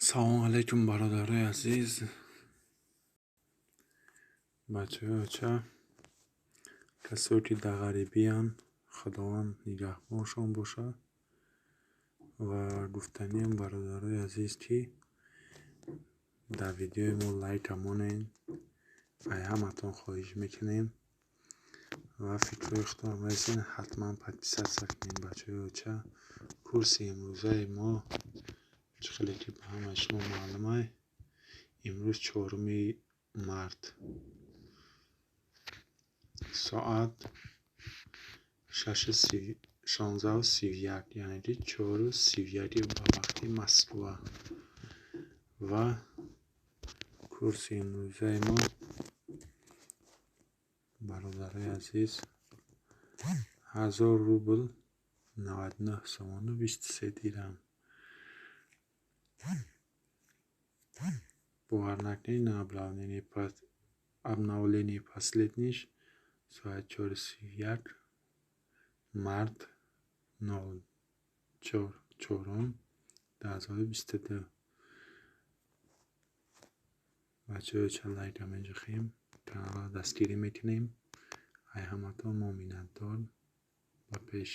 Салому алайкум, бародарои азиз, бачаҳои оча, касое ки дар ғарибиянд, Худованд нигаҳбоншон бошад. Ва гуфтаниам, бародарои азиз, ки дар видеои мо лайка монед, ай ҳаматон хоҳиш мекунем ва фикрҳои худтонро нависед, ҳатман подписаться кунед, бачаҳои оча. Курси имрӯзаи мо, чӣ хеле ки ба ҳамаи шумо маълумай, имрӯз 4 март, соат 16:31, яъне ки 4:31 ба вақти Москва. Ва курси имрӯзаи мо, бародарои азиз, 1000 рубл 99 сомону 23 дирам. Бовар накунед, на обновление последний ш соати 4:31, март 04 чорум 2022. Бачаҳои оча, лайка меҷухем, каналро дастгирӣ мекунем. Ай ҳаматон мо миннатдор. Ба пеш.